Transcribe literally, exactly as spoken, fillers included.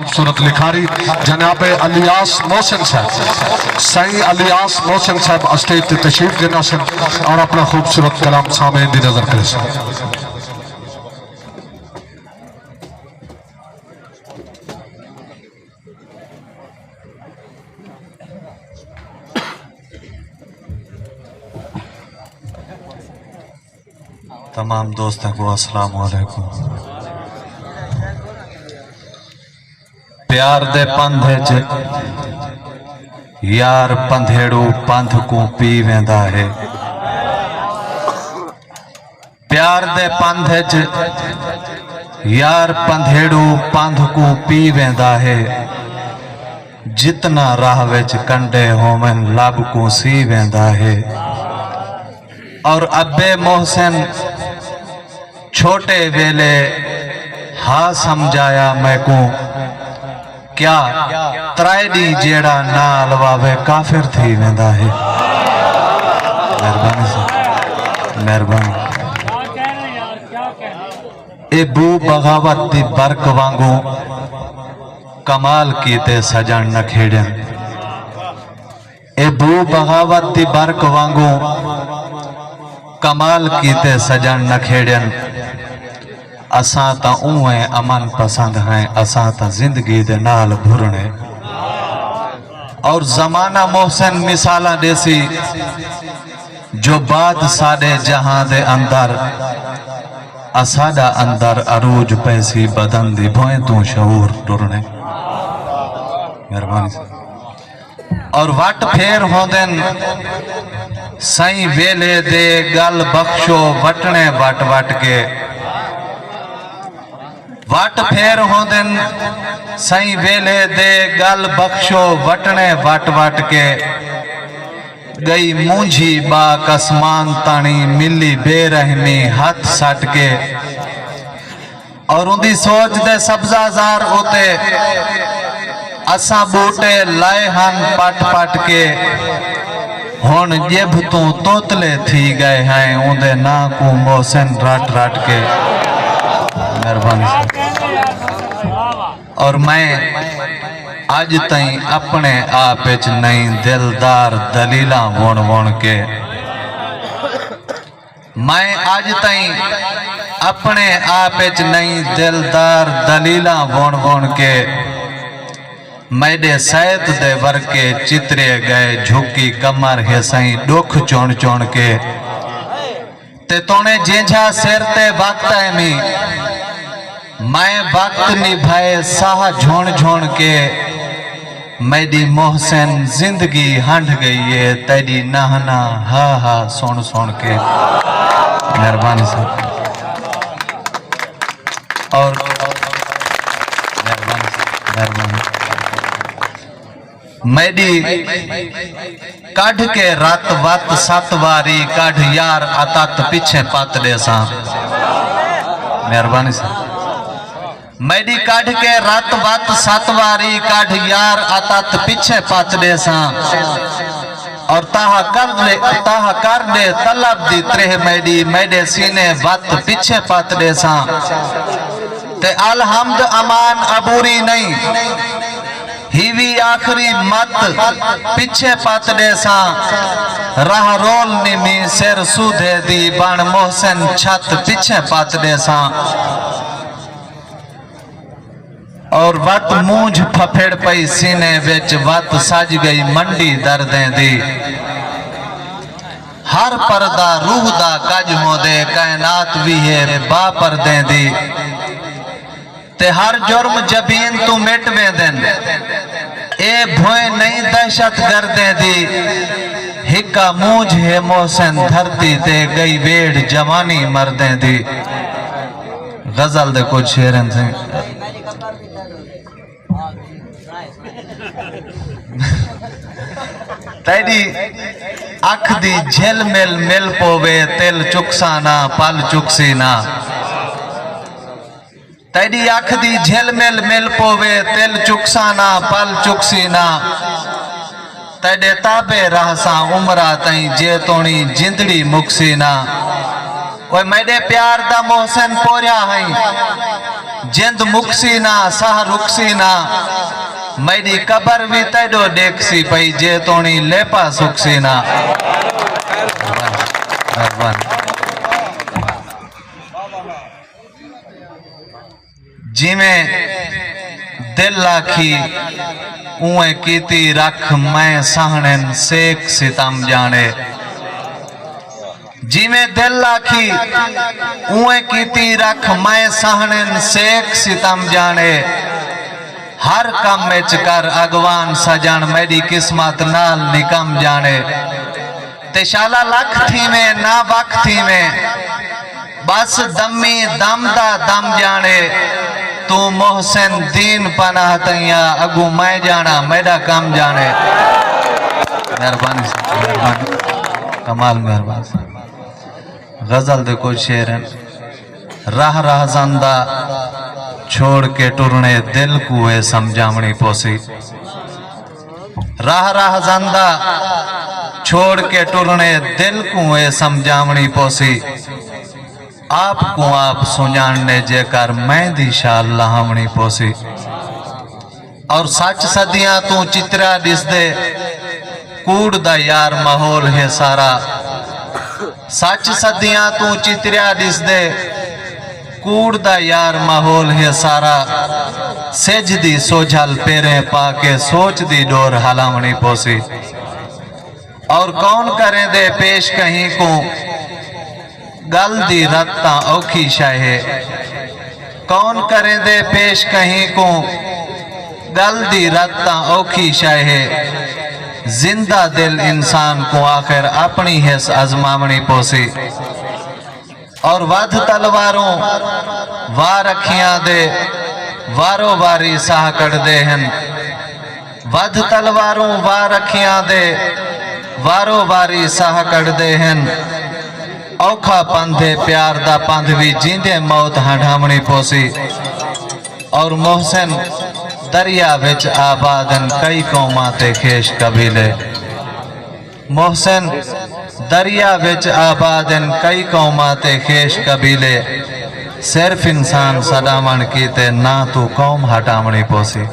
خوبصورت لکھاری جناب الیاس محسن صاحب، سائیں الیاس محسن صاحب اسٹیج تے تشریف گھن آسن اور اپنا خوبصورت کلام سامعین دی نظر کریسن۔ تمام دوستاں کوں السلام علیکم۔ پیار دے پندھ اچ یار پندھیڑو پندھ کوں پی ویندا ہے۔ پیار دے پندھ اچ یار پندھیڑو پندھ کوں پی ویندا ہے۔ جتنا راہ وچ کنڈے ہوون لب کوں سی ویندا ہے۔ اور ابے محسن چھوٹے ویلے ہا سمجھایا میکوں کیا ترائے ݙینہہ جیڑھا نہ الواوے کافر تھی ویندا ہے۔ مہربانی سر، مہربانی۔ اے بو بغاوت دی برق وانگوں کمال کیتے سڄݨ نہ کھیڑن۔ اے بو بغاوت دی برق وانگوں کمال کیتے سڄݨ نہ کھیڑن۔ اساں تاں اونویں امن پسند ہیں، اساں تاں زندگی دے نال بھرݨے۔ اور زمانہ محسن مثالاں ݙیسی جو بعد ساݙے جہاں دے اندر اساݙا اندر عروج پیسی بدن دی بھوئیں توں شعور ٹرݨے۔ مہربانی سر۔ اور وٹ پھیر ہوندن سائیں ویلھے دے ڳل بخشو وٹݨے وٹ وٹ کے۔ وٹ پھیر ہوندن سائیں ویلھے دے ڳل بخشو وٹݨے وٹ وٹ کے۔ ڳئی مونجھی ٻا کسمان تاݨی ملی بے رحمی ہتھ سٹ کے۔ اور اوندی سوچ دے سبزہ زار اتے اساں ٻوٹے لائے ہن پٹ پٹ کے۔ ہݨ ڄبھ توں توتلے تھی ڳئے ہیں اوندے ناں کوں محسن رٹ رٹ کے۔ مہربانی سر۔ اور میں اڄ تئیں اپݨے آپ اچ نئیں دلدار دلیلاں وݨ وݨ کے۔ میں اڄ تئیں اپݨے آپ اچ نئیں دلدار دلیلاں وݨ وݨ کے۔ میݙے سیت دے ورقے چترے ڳئے جھکی کمر ہے سئیں ݙکھ چݨ چݨ کے۔ تے توݨے جینجھا سر تے وقت ایمی میں وقت نبھائے ساہ جھݨ جھݨ کے۔ میݙی محسن زندگی ہنڈھ ڳئی اے تیݙی ناہ ناہ ہا ہا سݨ سݨ کے۔ مہربانی سر۔ اور مہربانی سر، مہربانی۔ میݙی کڈھ کے رت وت ست واری کڈھ یار اتت پچھے پت ݙیساں۔ مہربانی سر۔ میݙی کڈھ کے رت وت ست واری کڈھ یار اتت پچھے پت ݙیساں۔ اور تاہ کر ݙے، تاہ کر ݙے طلب دی تریہہ میݙی میݙے سینے وت پچھے پت ݙیساں۔ تے الحمد امان عبوری نئیں۔ ہیوی آخری مت پچھے پت ݙیساں۔ راہ رول نمی سر سودھے دی بݨ محسن چھت پچھے پت ݙیساں۔ اور وت مونجھ پھپھڑ پئی سینے وچ وت سڄ ڳئی منڈی دردیں دی۔ ہر پردہ روح دا کڄ ہوندے کائنات وی ہے با پردیں دی۔ تے ہر جرم جبین توں مٹ ویندن۔ اے بھوئیں نئیں دہشت گردیں دی۔ ہکا مونجھ ہے محسن دھرتی تے ڳئی ویڑھ جوانی مردیں دی۔ غزل دے کجھ شعر ہن سئیں۔ تیݙی اکھ دی جھل مل مل پووے تل چکساں نہ پل چکسی نہ۔ تیݙی اکھ دی جھل مل مل پووے تل چکساں نہ پل چکسی نہ۔ تیݙے تابع رہساں عمراں تئیں جے توݨی جندڑی مکسی نہ۔ اوئے میݙے پیار دا محسن پوریا ہئیں۔ جند مکسی نہ، ساہ رکسی نہ، میݙی قبر وی تیݙو ݙیکھسی پئی، جے توݨی لیپا سکسی نہ۔ مہربانی۔ جیویں دل آکھی اونویں کیتی رکھ، میں سہݨن سیک ستم ڄاݨے۔ جیویں دل آکھی اونویں کیتی رکھ، میں سہݨن سیک ستم ڄاݨے۔ ہر کم اچ کر اڳواݨ سڄݨ، میݙی قسمت نال نکم ڄاݨے۔ تے شالا لکھ تھیویں نہ وکھ تھیویں، بس دمی دم دا دم ڄاݨے۔ توں محسن دین پناہ تئیں آ، اڳوں میں ڄاݨاں میݙا کم ڄاݨے۔ مہربانی سئیں، مہربانی۔ کمال مہربانی سئیں۔ غزل دے کجھ شعر ہن۔ راہ راہزن دا چھوڑ کے ٹرݨے، دل کوں اے سمجھاوݨی پوسی۔ راہ راہزن دا چھوڑ کے ٹرݨے، دل کوں اے سمجھاوݨی پوسی۔ آپ کوں آپ سنڄاݨݨے جیکر، میں دی شال لہاوݨی پوسی۔ اور سچ صدیاں توں چتریا ݙسدے، کوڑ دا یار ماحول ہے سارا۔ سچ صدیاں توں چتریا ݙسدے، کوڑ دا یار ماحول ہے سارا۔ سجھ دی سوجھل پیریں پا کے، سوچ دی ݙور ہلاوݨی پوسی۔ اور کون کریندے پیش کہیں کوں، ڳل دی رت تاں اوکھی شئے ہے۔ کون کریندے پیش کہیں کوں، ڳل دی رت تاں اوکھی شئے ہے۔ زندہ دل انسان کوں آخر، اپݨی حس ازماوݨی پوسی۔ اور ودھ تلواروں وار اکھیاں دے، وارو واری ساہ کڈھدے ہن۔ ودھ تلواروں وار اکھیاں دے، وارو واری ساہ کڈھدے ہن۔ اوکھا پندھ ہے پیار دا پندھ وی، جیندے موت ہنڈھاوݨی پوسی۔ اور محسن دریا وچ آباد ہن، کئی قوماں تے خیش قبیلے۔ محسن دریا وچ آباد ہن، کئی قوماں تے خیش قبیلے۔ صرف انسان سݙاوݨ کیتے، نہ توں قوم ہٹاوݨی پوسی۔